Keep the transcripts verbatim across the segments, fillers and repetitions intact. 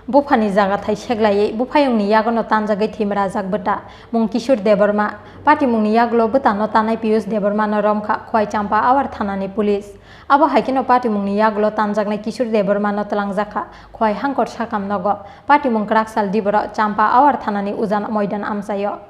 Buphani jagathai seglaiwi buphayungni yagono tanjagwi thwimrajak bwta, mung Kishore Debbarma. Patimungni yagulo bwtano tanai Piyush Debbarmano romkha Khowai Champa Awar thanani police. Abo hai kheno patimungni yagulo tanjaknai Kishore Debbarmano twlangjakha Khowai Hangkor sakam nogo. Patimung kwrak sal diboro Champa Awar thanani ujan moidan amchaio.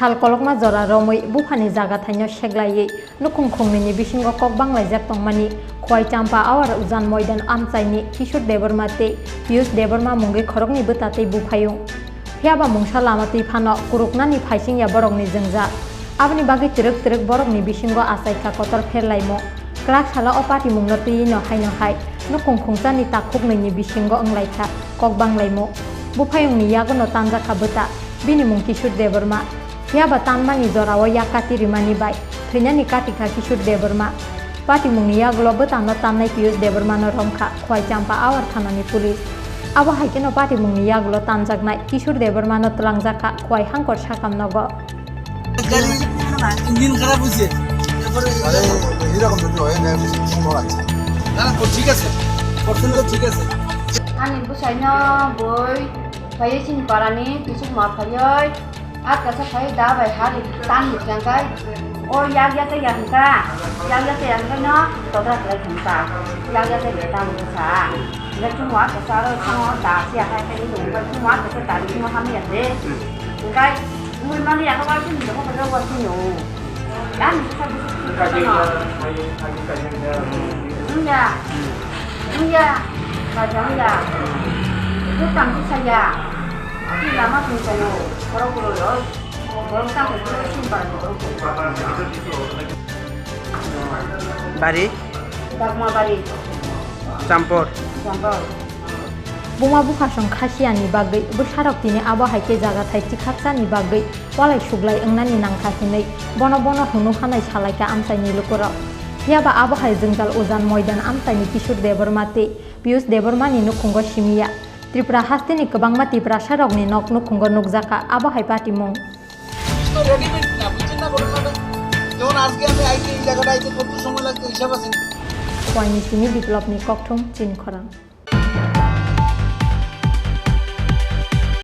Sal kolokma jora romwi buphani jagathaino seglaiwi nukhung khungnwini bisingo kok banglaijak tongmani Khowai Champa Awar ujan moidan amchaini Kishore Debbarma tei Piyush Debbarma mungwi khoroknwi bwta tei buphayung. Phiyaba mungsa lama twi phano kuruknani phaisingya borokni jwngjal. Aboni bagwi twrwk twrwk borokni bisingo achaikha kotor pherlaimung. Kwrak salo o patimungno twiwi no haino hai nukhung khungchani takhuknwini bisingo wnglaikha kok banglaimung. Buphayungni yagono tanjakha bwta, bini mung Kishore Debbarma. Phiyaba tanmani jorao yak kati rimani bai thwinani katikha Kishore Debbarma. Patimungni yagulo bwtano tannai Piyush Debbarmano romkha Khowai Champa Awar thanani police. Abo hai kheno patimungni yagulo tanjaknai Kishore Debbarmano twlangjakha Khowai Hangkor sakam nogo. গাড়ি ইঞ্জিন খারাপ হয়েছে। তারপরে আরে, এরকম যদি হয়, আমি ঠিক করা আছে। না, না, ঠিক আছে। পার্সেন্ট তো ঠিক আছে। Ani bwsaino boi phaiwi chini parani kisuk ma phaiwi. Atkasa phai da bai ha ri tang ni kang kai. O yak ya te yang ka. Yak ya te yang ka no. Todra khlai thang ka. Yak ya te bai tang ni sa. Nda chung wa ka sa ro chung wa da sia hai kai ni chung ka chung wa ka sa da ni chung wa ham ya de. Kai. Mui mani ya ka wa chung ni ko ka wa chung yo. Ya ni sa bu su ka no. Nda. Nda. Ka jang ya. Bu kam sa ya. Lama tong tongo, borok borok rok, borok tamo borok sini para borok. Bari? Dakma bari. Champor. Champor. Buma bupha song khasiani bagwi bwsarok tini abo hai khe jaga thai chikhaksani bagwi walai suglai wngnani nangkha hinwi bono bono hwnwi hanai salaikha amchaini lukurok. Phiyaba abo hai jwngjal ujan moidan amchaini Kishore Debbarma tei Piyush Debbarmani nukhungo simiya. Tripura hasteni kwbangma Tiprasarokni nok nukhungo nukjakha abo hai patimung. তো রেডিমেড না, বুঝছেন না? বলুন না তো। যেমন আজকে আমি আইতে, এই জায়গাটা আইতে কত সময় লাগতো, হিসাব আছে নি? Khowai ni simi Biplopni kokthum chini khorang.